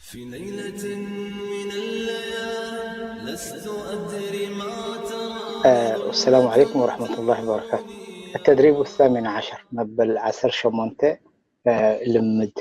في ليلة من الليالي لست أدري ما ترى. السلام عليكم ورحمة الله وبركاته. التدريب الثامن عشر، መበል ዓሰርተ ሸሞንተ፣ ልምድ።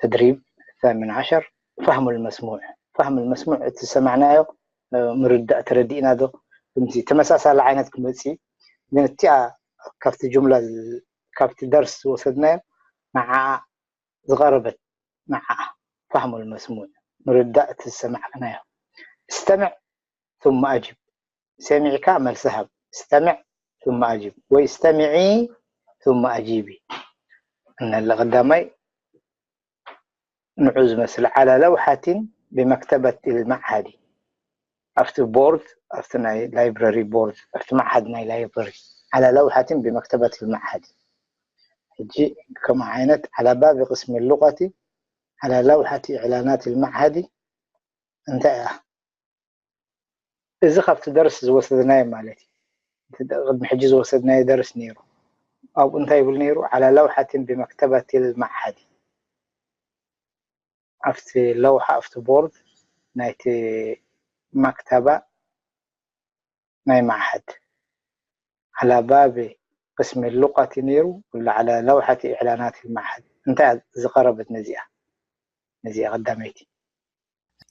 تدريب الثامن عشر، فهم المسموع. فهم المسموع، እቲ ዝሰማዕናዮ ምርዳእ፣ ተረዲእና ዶ? ከምዚ ተመሳሳሊ ዓይነት ክመፅእ፣ ግን እቲኣ ካብቲ ጁምላ፣ ካብቲ ደርስ ዝወሰድናዮ ንዓኣ ዝቐረበት፣ ንዓኣ። فهم المسموع، ምርዳእ እቲ ዝሰማዕናዮ። استمع ثم أجب، ሰሚዕካ መልሲ ሃብ። استمع ثم أجب ወይ استمعي ثم أجيبي። እነለ ቀዳማይ ንዑ ዝመስል على لوحة بمكتبة المعهد። ኣብቲ ቦርድ፣ ኣብቲ ናይ ላይብረሪ ቦርድ፣ ኣብቲ መዓሃድ ናይ ላይብረሪ። على لوحة بمكتبة المعهد። ሕጂ ከምኡ ዓይነት على باب قسم اللغة على لوحة إعلانات المعهد እንታይ እያ? እዚ ካብቲ ደርስ ዝወሰድናዮ ማለት እዩ። እቲ ደ-፣ ቅድሚ ሕጂ ዝወሰድናዮ ደርስ ነይሩ። ኣብኡ እንታይ ይብል ነይሩ? على لوحة بمكتبة المعهد። ኣብቲ ለውሓ፣ ኣብቲ ቦርድ ናይቲ መክተባ ናይ መዓሃድ። على باب قسم اللغة ነይሩ፣ ولا على لوحة إعلانات المعهد؟ እንታይ እያ ዝቐረበት ነዚኣ? ነዚኣ ቀዳመይቲ።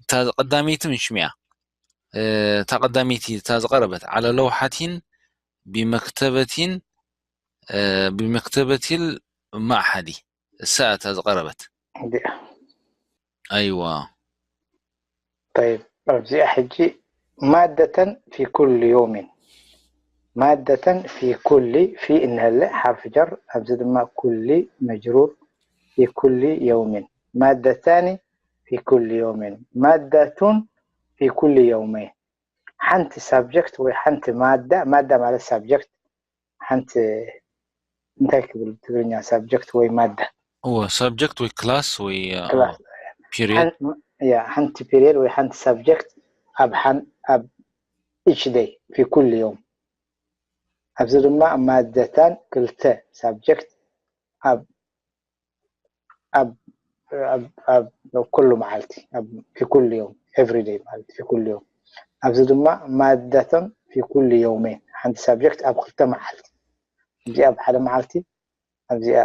እታ ቀዳመይቲ ምን ሽሚያ? እ፣ እታ ቀዳመይቲ፣ እታ ዝቐረበት፣ على لوحة بمكتبة، እ፣ بمكتبة المعهد። እሳ እታ ዝቐረበት። እንዲያ። ኣይዋ። طيب፣ ኣብዚኣ ሕጂ مادة في كل يوم. مادة في كل، في እንሀለ ሓርፊ ጀር፣ ኣብዚ ድማ ኩሊ መጅሩር في كل يوم። مادتان في كل يوم. مادة في كل يومين. ሓንቲ ሳብጀክት ወይ ሓንቲ ማዳ፣ ማዳ ማለት ሳብጀክት፣ ሓንቲ እንታይ ክብል ብትግርኛ ሳብጀክት ወይ ማዳ? እወ፣ ሳብጀክት ወይ ክላስ ወይ፣ እ፣ ክላስ። ፒሪየድ። ሓን-፣ ያ፣ ሓንቲ ፒሪየድ ወይ ሓንቲ ሳብጀክት ኣብ ሓን-፣ ኣብ ኢች ደይ ፊ ኩሉ ዮም። ኣብዚ ድማ ማደታን ክልተ ሳብጀክት ኣብ ኣብ፣ ኣብ፣ ኣብ ኩሉ መዓልቲ፣ ኣብ፣ ፊ ኩሉ ዮም፣ ኤቭሪ ደይ ማለት ፊ ኩሉ ዮም። ኣብዚ ድማ ማዳተን ፊ ኩሉ የውሜን፣ ሓንቲ ሳብጀክት ኣብ ክልተ መዓልቲ። እዚኣ ኣብ ሓደ መዓልቲ፣ ኣብዚኣ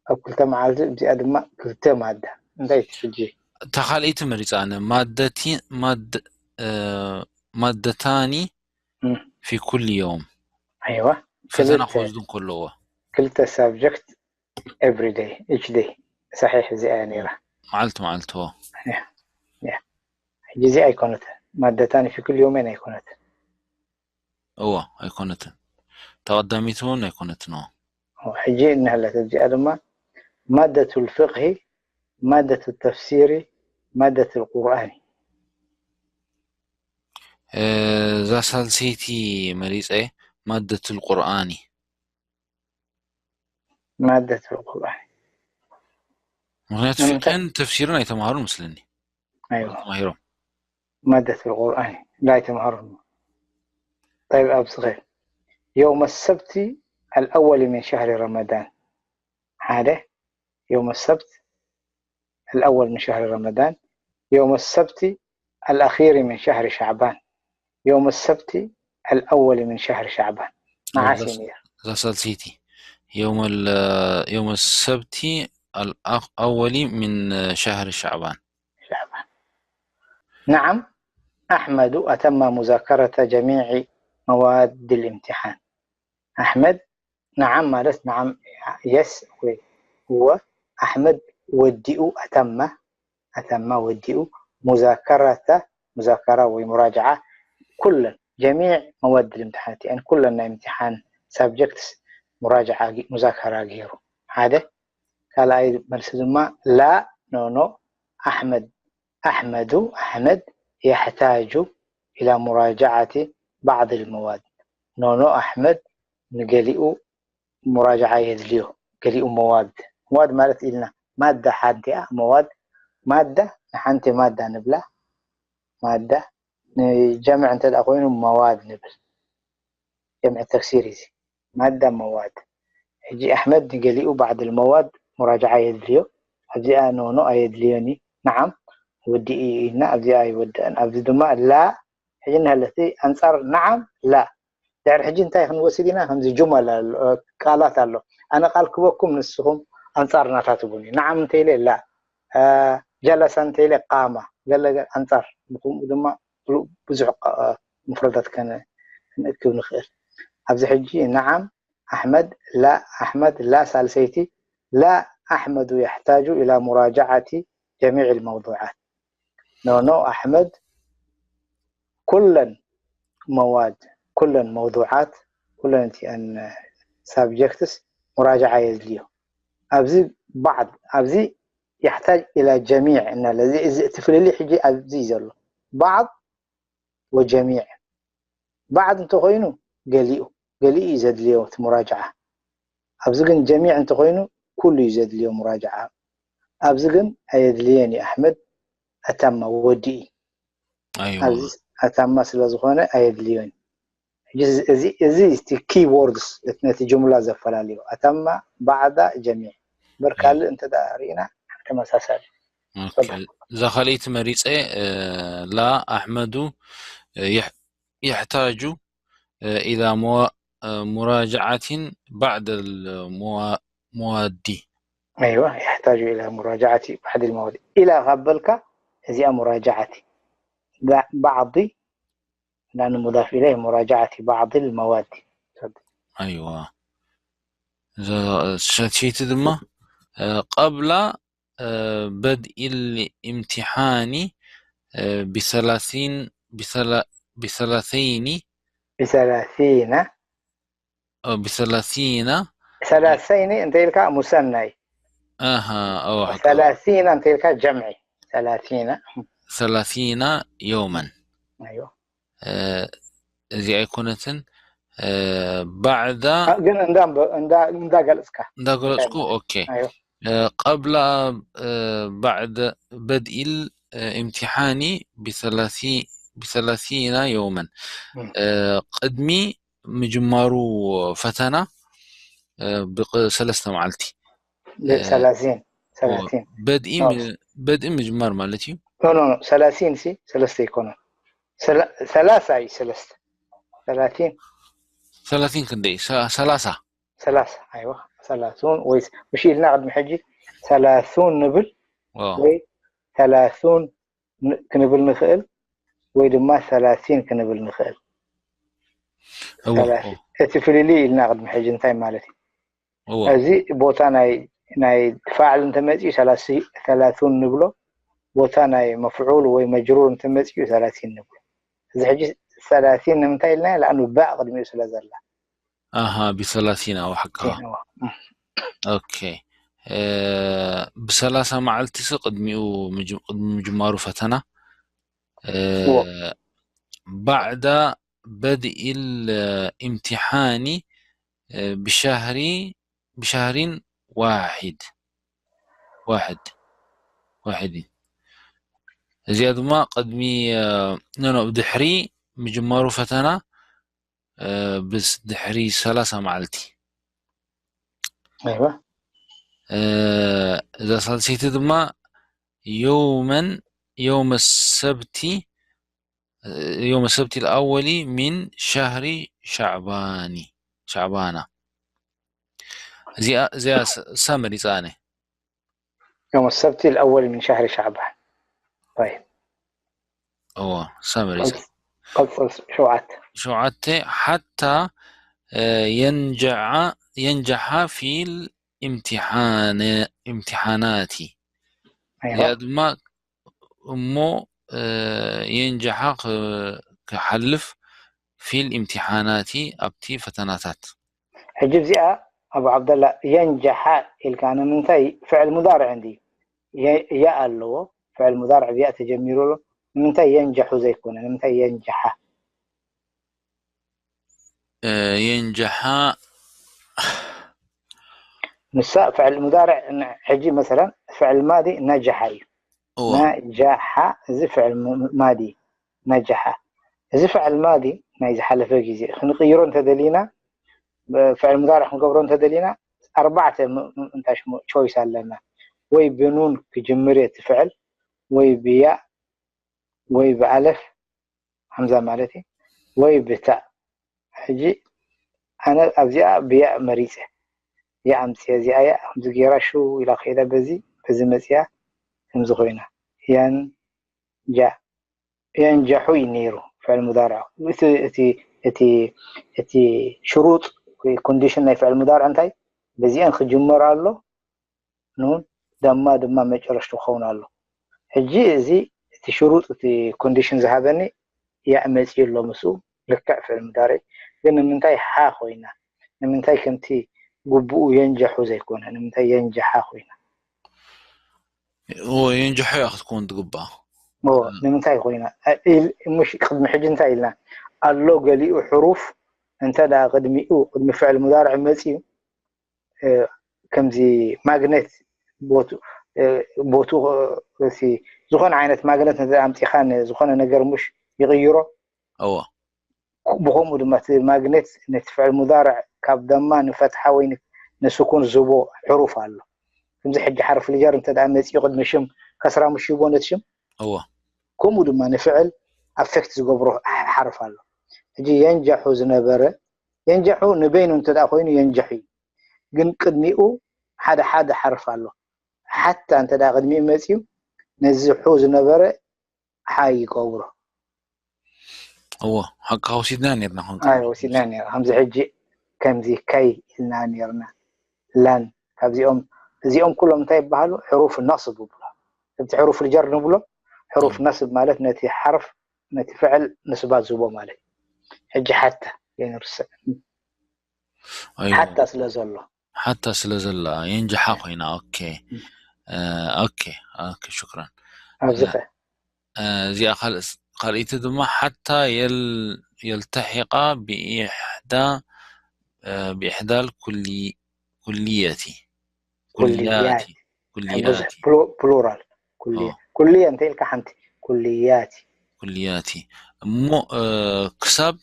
ኣብ ክልተ መዓልቲ፣ እዚኣ ድማ ክልተ ማዳ። እንታይ እቲ ሕጂ? እታ ካልኣይቲ መሪጻ ኣነ። ማደቲ-፣ ማድ-፣ እ፣ ማደታኒ እም። ፊ ኩሉ ዮም። ኣይዋ። ፈተና ክልተ፣ ክወስዱ እንከለዎ። ክልተ ሳብጀክት ኤቭሪ ደይ፣ ኢች ደይ። ሰሒሕ፣ እዚኣ እያ ነይራ። መዓልቲ መዓልቲ፣ ዎ። ያ፣ ያ። ሕጂ እዚኣ ኣይኮነትን። ማደታኒ ፊ ኩሉ ዮሜን ኣይኮነትን። እዎ፣ ኣይኮነትን። ተቐዳሚት እውን ኣይኮነትን፣ ዎ። ኦ፣ ሕጂ እንሃለት። እዚኣ ድማ ማደቱል ፍቅሂ፣ ማደቱ ተፍሲሪ፣ ማደቱል ቁርኣኒ። እ፣ እዛ ሳልሰይቲ መሪጸ፣ ማደቱል ቁርኣኒ። ማደቱል ቁርኣን። ምኽንያቱ ንምንታይ? ፍቅህን ተፍሲርን ኣይተምሃሩን መስለኒ። ኣይዋ። ተማሂሮም። ማደቱል ቁርኣን ላ ኣይተምሃሩን። طيب፣ ኣብዚ ኸ። የውመ ሰብቲ አልአወሊ ሚን ሸህሪ ረመዳን። ሓደ፣ የውመ ሰብት الأول من شهر رمضان، يوم السبت الأخير من شهر شعبان، يوم السبت الأول من شهر شعبان. መዓስ እዩ ነይሩ? እዛ ሳልሰይቲ። የውመል-፣ የውመ ሰብቲ አልአኽ-፣ አወሊ ሚን ሸህሪ ሸዕባን። ሸዕባን። نعم، أحمد أتم مذاكرة جميع مواد الامتحان. ኣሕመድ፣ ነዓም ማለት ነዓም፣ የስ ወይ እወ። ኣሕመድ ወዲኡ፣ أتم، أتم ወዲኡ፣ ሙዛከረተ፣ ሙዛከራ ወይ ሙራጅዓ፣ ኩለን፣ ጀሚዕ መዋድ ልምትሓን፣ ኩለን ናይ እምትሓን ሳብጀክትስ ሙራጅዓ ጊ-፣ ሙዛከራ ገይሩ። ሓደ። ካልኣይ መልሲ ድማ ላ፣ ኖ፣ ኖ፣ ኣሕመድ ኣሕመዱ፣ ኣሕመድ፣ የሕታጁ ኢላ ሙራጃዓቲ ባዕድ ልመዋድ። ኖኖ ኣሕመድ ንገሊኡ ሙራጃዓ የድልዮ፣ ገሊኡ መዋድ። መዋድ ማለት ኢልና ማዳ ሓንቲ እያ፣ መዋድ፣ ማዳ ንሓንቲ ማዳ ንብላ፣ ማዳ፣ ንጀምዕ እንተ ደኣ ኮይኑ መዋድ ንብል። ጀምዕ ተክሲር እዩ እዚ። ማዳ መዋድ። ሕጂ ኣሕመድ ንገሊኡ ባዕድ ልመዋድ ሙራጃዓ የድልዮ። ኣብዚኣ ኖኖ ኣየድልዮን እዩ። ነዓም፣ ወዲኡ ኢልና ኣብዚኣ ኣይወድእን። ኣብዚ ድማ ላ ሕጂ እናሃለቲ ኣንጻር ነዓም ላ። ድሕሪ ሕጂ እንታይ ክንወስድ ኢና? ከምዚ ጁመል ኣሎ፣ ቃላት ኣሎ። ኣነ ቃል ክበኩም ንስኹም ኣንጻር ናታ ትቡኒ። ነዓም እንተኢለ ላ፣ ጀለሰ እንተኢለ ቃማ፣ ገለ ኣንጻር። ብከምኡ ድማ ብዙሕ ሙፍረዳት ክንእክብ ንኽእል። ኣብዚ ሕጂ ነዓም ኣሕመድ ላ፣ ኣሕመድ ላ ሳልሰይቲ ላ ኣሕመዱ የሕታጁ ኢላ ሙራጃዓቲ ጀሚዕ ልመውዱዓት። ኖ ኖ ኣሕመድ ኩለን መዋድ ኩለን መውዱዓት ኩለን እቲአን ሳብጀክትስ ሙራጃዓ የድልዮ። ኣብዚ ባዕድ ኣብዚ የሕታጅ ኢላ ጀሚዕ እናለ እዚ እቲ ፍልልይ ሕጂ ኣብዚ እዩ ዘሎ። ባዕድ ወጀሚዕ። ባዕድ እንተኾይኑ ገሊኡ ገሊኡ እዩ ዘድልዮ እቲ ሙራጃዓ። ኣብዚ ግን ጀሚዕ እንተኾይኑ ኩሉ እዩ ዘድልዮ ሙራጃዓ። ኣብዚ ግን ኣየድልየን እዩ ኣሕመድ ኣታማ ወዲ እዩ። ኣይዋ ኣብዚ ኣታማ ስለ ዝኾነ ኣየድልዮን። ሕጂ እዚ እዚ እቲ ኪ ወርድስ ነቲ ጅምላ ዘፈላልዮ ኣታማ ባዕዳ ጀሚዕ እምበር ካልእ እንተ ደኣ ርኢና ተመሳሳሊ። ኦኬ። እዛ ካልኣይቲ መሪፀ ላ ኣሕመዱ የሕታጁ ኢላ ሙራጃዓቲን ባዕድ መዋዲ ኣይዋ የሕታጁ ኢላ ሙራጃዓቲ ባዕድ መዋዲ ኢላ ካብ በልካ እዚኣ ሙራጃዓቲ ባዕዲ ላን ሙዳፍ ኢለይ ሙራጃዓቲ ባዕድ መዋዲ ኣይዋ ሸይቲ ድማ ቀብላ በድኢ ልእምትሓኒ ብሰላሲን ብሰላሰይኒ ብሰላሲና ብሰላሲና ሰላሰይኒ እንተ ኢልካ ሙሰናይ ኣሃ ሰላሲና እንተ ኢልካ ጀምዒ ሰላሲና ሰላሲና የውመን ኣይዋ እዚ ኣይኮነትን ባዕዳ ግን እንዳ እንዳ እንዳገለጽካ እንዳገለጽኩ ኦኬ ኣይዋ ቀብላ ባዕደ በድኢል እምትሓኒ ብሰላሲና የውመን ቅድሚ ምጅማሩ ፈተና ብሰለስተ መዓልቲ ሰላሲን ሰላሲን በድኢ በድኢ ምጅማር ማለት እዩ ኖ ኖ ሰላሲን ሲ ሰለስተ ይኮነ ሰላሳ እዩ ሰለስተ ሰላሲን ሰላሲን ክንደይ ሰላሳ ሰላሳ ኣይዋ ሰላሱን ወይ ምሽ ኢልና ቅድሚ ሕጂ ሰላሱን ንብል ወይ ሰላሱን ክንብል ንኽእል ወይ ድማ ሰላሲን ክንብል ንኽእል እቲ ፍልልይ ኢልና ቅድሚ ሕጂ እንታይ ማለት እዩ እዚ ቦታ ናይ ናይ ፋዕል እንተመፅኡ ሰላሱን ንብሎ ቦታ ናይ መፍዑል ወይ መጅሩር እንተመፅኡ ሰላሲን ንብሎ እዚ ሕጂ ሰላሲን ንምንታይ ኢልና ለኣኑ ባእ ቅድሚኡ ስለ ዘላ ኣሃ ብሰላሲን ኣው ሓቅኻ ኦኬ ብሰላሳ መዓልቲ ሲ ቅድሚኡ ቅድሚ ምጅማሩ ፈተና ባዕዳ በድኢ ልእምትሓኒ ብሻህሪ ብሻህሪን ዋሒድ ዋሕድ ዋሕድ እዚኣ ድማ ቅድሚ ኖኖ ድሕሪ ምጅማሩ ፈተና ብስ ድሕሪ ሰላሳ መዓልቲ ኣይዋ እዛ ሳልሰይቲ ድማ የውመን የውመ ሰብቲ የውመ ሰብቲ ልኣወሊ ሚን ሻህሪ ሻዕባኒ ሻዕባና እዚኣ እዚኣ እሳ መሪፃ ኣነ يوم السبت الأول من شهر شعبان طيب እዎ እሳ መሪፃ ቀፅል ሸውዓተ ሸውዓተ ሓታ የንጀዓ የንጀሓ ፊል ኢምትሓነ ኢምትሓናቲ እዚኣ ድማ እሞ የንጀሓ ክሓልፍ ፊል ኢምትሓናቲ ኣብቲ ፈተናታት ሕጂ እዚኣ ኣቡ ዓብደላ የንጀሓ ኢልካ ንምንታይ ፍዕል ሙዳርዕ እንዲ ያ ኣለዎ ፍዕል ሙዳርዕ ብያ ተጀሚሩ ኣሎ ንምንታይ የንጀሑ ዘይኮነ ንምንታይ የንጀሓ የንጀሓ ንሳ ፍዕል ሙዳርዕ ሕጂ መሰለን ፍዕል ማዲ ነጀሓ እዩ ነጀሓ እዚ ፍዕል ማዲ ነጀሓ እዚ ፍዕል ማዲ ናይ ዝሓለፈ ግዜ ክንቅይሮ እንተደሊና ፍዕል ሙዳርዕ ክንገብሮ እንተደሊና ኣርባዕተ እንታይ ሽሙ ቾይስ ኣለና ወይ ብኑን ክጅምር እቲ ፍዕል ወይ ብያእ ወይ ብኣለፍ፣ ሃምዛ ማለት እዩ፣ ወይ ብታእ። ሕጂ ኣነ ኣብዚኣ ብያእ መሪጸ፣ ያእ ኣምጽየ፣ እዚኣ ያእ ከምዚ ገይራ ሽው ኢላ ከይዳ፣ በዚ በዚ መጽያ ከምዚ ኮይና። ያን ጃ የንጀሑ እዩ ነይሩ ፍዕል ሙዳርዕ። እቲ እቲ እቲ እቲ ሽሩጥ ወይ ኮንዲሽን ናይ ፍዕል ሙዳርዕ እንታይ? በዚአን ክጅመር ኣሎ፣ ኑን ደማ ድማ መጨረሽቱ ክኸውን ኣሎ። ሕጂ እዚ እቲ ሽሩጥ እቲ ኮንዲሽን ዝሃበኒ ያእ መፅዩ ኣሎ ምስኡ ልክዕ ፍዕል ሙዳርዕ። ግን ንምንታይ ሓ ኮይና? ንምንታይ ከምቲ ግቡኡ የንጀሑ ዘይኮነ? ንምንታይ የንጀሓ ኮይና? የንጀሖ እያ ክትከውን ትግባእ። ንምንታይ ኮይና? ሙሽ ቅድሚ ሕጂ እንታይ ኢልና ኣሎ? ገሊኡ ሕሩፍ እንተ ደኣ ቅድሚኡ ቅድሚ ፍዕል ሙዳርዕ መፅዩ ከምዚ ማግኔት ቦቱ ዝኾነ ዓይነት ማግኔት እንተ ኣምፂኻ ዝኾነ ነገር ሙሽ ይቕይሮ። እዎ ብኸምኡ ድማ እቲ ማግኔት ነቲ ፍዕል ሙዳርዕ ካብ ደማ ንፈትሓ ወይ ንስኩን ዝህቦ ሕሩፍ ኣሎ። ከምዚ ሕጂ ሓርፍ ልጀር እንተ ደኣ መፂኡ ቅድሚ ሽም ከስራ ሙሽ ይቦ ነቲ ሽም። እዎ ከምኡ ድማ ንፍዕል ኣፌክት ዝገብሮ ሓርፍ ኣሎ። ሕጂ የንጀሑ ዝነበረ የንጀሑ ንበይኑ እንተ ደኣ ኮይኑ የንጀሑ እዩ። ግን ቅድሚኡ ሓደ ሓደ ሓርፍ ኣሎ። ሓታ እንተ ደኣ ቅድሚኡ መፂኡ ነዚ ሑ ዝነበረ ሓ ይገብሮ። እዎ ሓቅኻ ወሲድና ነርና። ወሲድና ነርና። ከምዚ ሕጂ ከምዚ ከይ ኢልና ነርና። ላን ካብዚኦም እዚኦም ኩሎም እንታይ ይበሃሉ? ሕሩፍ ነስብ ይብሎ። ከምቲ ሕሩፍ ልጀር ንብሎ ሕሩፍ ነስብ ማለት ነቲ ሓርፍ ነቲ ፍዕል ንስባት ዝህቦ ማለት። ሕጂ ሓታ የንርስዕ ሓታ ስለ ዘሎ ሓታ ስለ ዘላ የንጀሓ ኮይና። ኦኬ ኦኬ ኦኬ ሽክራን። ኣብዚ እዚኣ ካልእቲ ድማ ሓታ የልተሒቃ ብኢሕዳ ብኢሕዳል ኩልየቲ ኩልያቲ ኩልያቲ ፕሉራል ኩልየ እንተ ኢልካ ሓንቲ ኩልያቲ ኩልያቲ እሞ ክሳብ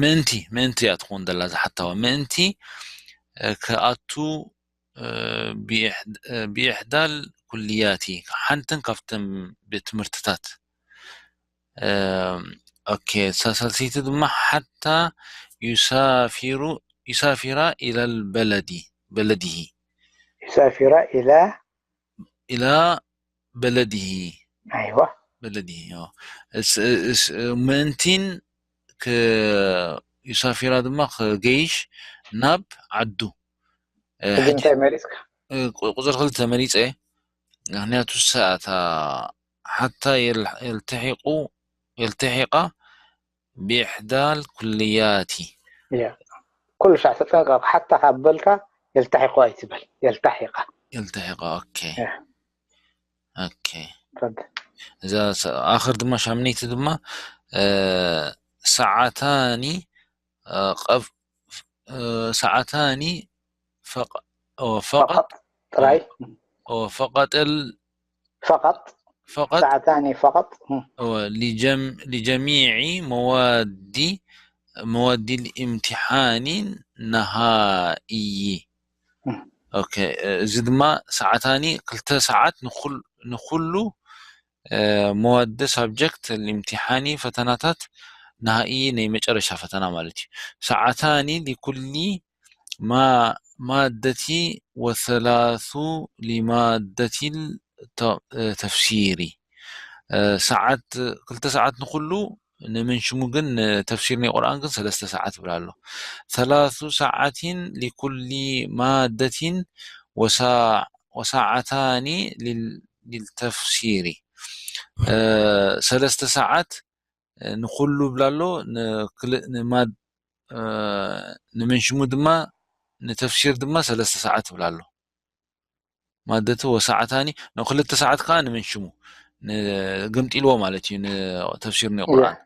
ምእንቲ ምእንቲ እያ ትኸውን ዘላ ዝሓታዋ ምእንቲ ክኣቱ ብኢሕዳል ኩልያቲ ሓንትን ካብቶም ቤት ትምህርትታት ኦኬ ሳልሰይቲ ድማ ሓታ ዩሳፊሩ ዩሳፊራ ኢላል በለዲ በለዲሂ ዩሳፊራ ኢላ ኢላ በለዲሂ ኣይዋ በለዲሂ ምእንቲን ዩሳፊራ ድማ ክገይሽ ናብ ዓዱ እንታይ መሪፅካ ቁፅሪ ክልተ መሪፀ ምክንያቱ ሰኣታ ሓታ የልተሒቁ የልተሒቃ ብኢሕዳል ኩልያቲ ኩሉ ሻዕ ተጠንቀቕ ሓታ ካብ በልካ የልተሒቆ ኣይትበል የልተሒቃ የልተሒቃ ኦኬ ኦኬ እዛ ኣኽር ድማ ሻምነይቲ ድማ ሰዓታኒ ሰዓታኒ ፈቐጥ ጥራይ ፈቐጠል ፈቐጥ ፈቐጥ ሰዓታኒ ፈቐጥ لجميع مواد مواد الامتحان النهائي ኦኬ እዚ ድማ ሰዓታኒ ክልተ ሰዓት ንኩሉ መዋደ ሳብጀክት ልእምትሓኒ ፈተናታት ናሃኢ ናይ መጨረሻ ፈተና ማለት እዩ ሰዓታኒ ሊኩሊ ማደቲ ወሰላሱ ሊማደቲ ተፍሲሪ ሰዓት ክልተ ሰዓት ንኩሉ ንምንሽሙ ግን ተፍሲር ናይ ቁርኣን ግን ሰለስተ ሰዓት ይብል ኣሎ ሰላሱ ሰዓትን ሊኩሊ ማደትን ወሳዓታኒ ሊልተፍሲሪ ሰለስተ ሰዓት ንኩሉ ብላሎ ንማድ ንምንሽሙ ድማ ንተፍሲር ድማ ሰለስተ ሰዓት ብላሎ ማደቲ ወሰዓታኒ ንክልተ ሰዓት ከዓ ንምንሽሙ ግምጢልዎ ማለት እዩ ንተፍሲር ናይ ቁርኣን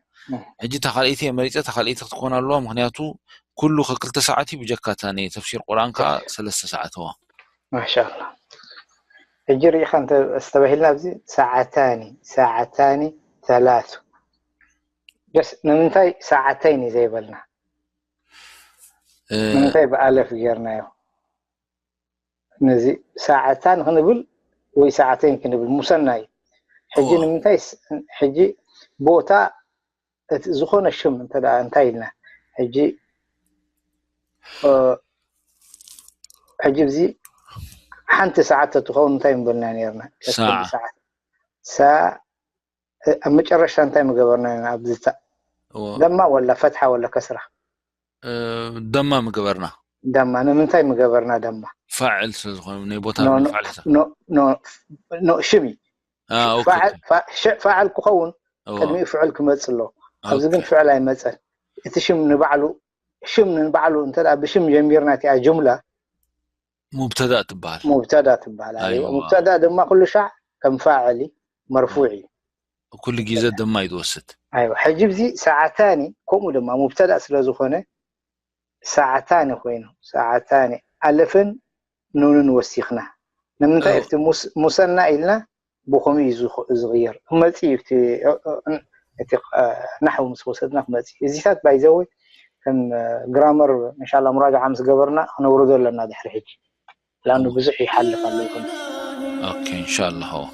ሕጂ ተካልኢቲ የመሪፀ ተካልኢቲ ክትኮን ኣለዋ ምክንያቱ ኩሉ ከክልተ ሰዓት እዩ ብጀካታ ናይ ተፍሲር ቁርኣን ከዓ ሰለስተ ሰዓት ዋ ማሻላ ሕጂ ርኢኻ ዝተባሂልና ኣብዚ ሰዓታኒ ሰዓታኒ ሰላቱ በስ ንምንታይ ሰዓተይኒ ዘይበልና ንምንታይ ብኣለፍ ጌርናዮ ነዚ ሳዕታን ክንብል ወይ ሳዕተይን ክንብል ሙሰና እዩ። ሕጂ እዎ። ንምንታይ ስ- ሕጂ ቦታ እቲ ዝኾነ ሽም እንተ ደኣ እንታይ ኢልና ሕጂ እ፣ ሕጂ እዚ ሓንቲ ሰዓት ተትኸውን እንታይ ምበልና ነርና? ሳዓ። ሰዓት ሳ- ኣብ መጨረሽታ እንታይ ምገበርና ኢና? ኣብዚ ታ- እዎ። ደማ ወላ ፈትሓ ወላ ከስራ? እ፣ ደማ ምገበርና። ደማ ንምንታይ ምገበርና ደማ? ፋዕል ስለ ዝኾነ ናይ ቦታ ኖ- ናይ ኖ- ፋዕል ስለ- ኖ- ኖ- ኖ- ሽም እዩ። አ፣ ኦኬ፣ ፋዕል- ኦኬ። ፋ- ሸ- ፋዕል ክኸውን እዎ። ቅድሚኡ ፍዕል ክመጽእ ኣለዎ። ኣብዚ ግን ኦኬ። ፍዕል ኣይመጸን። እቲ ሽም ንባዕሉ ሽም ንባዕሉ እንተ ደኣ ብሽም ጀሚርና እቲኣ ጅምላ ሙብተዳ ትበሃል። ሙብተዳ ትበሃል። ኣይዋ። ኣይዋ። ሙብተዳ ድማ ኩሉ ሻዕ ከም ፋዕል እዩ፣ መርፉዕ እዩ። ኩሉ ግዜ ደማ እዩ ትወስድ። ኣይዋ። ሕጂ እዚ ሰዓታኒ ከምኡ ድማ ሙብተዳ ስለ ዝኾነ ሰዓታኒ ኮይኑ ሰዓታኒ ኣለፍን ኑንን ወሲኽና። ንምንታይ እዎ። እቲ ሙስ- ሙሰና ኢልና ብኸምኡ እዩ ዝኽ- ዝቕየር። ክመጽእ እዩ እቲ እ- እ- እቲ እ፣ ናሕዊ ምስ ወሰድና ክመጽእ እዩ። እዚታት ባይዘወይ ከም እ፣ ግራመር እንሻላ ሙራጃዓ ምስ ገበርና ክነውርዶ ኣለና ድሕሪ ሕጂ። ላኑ ብዙሕ ይሓልፍ ኣሎ ይኹን ኦኬ፣ ኢንሻላህ። እዎ።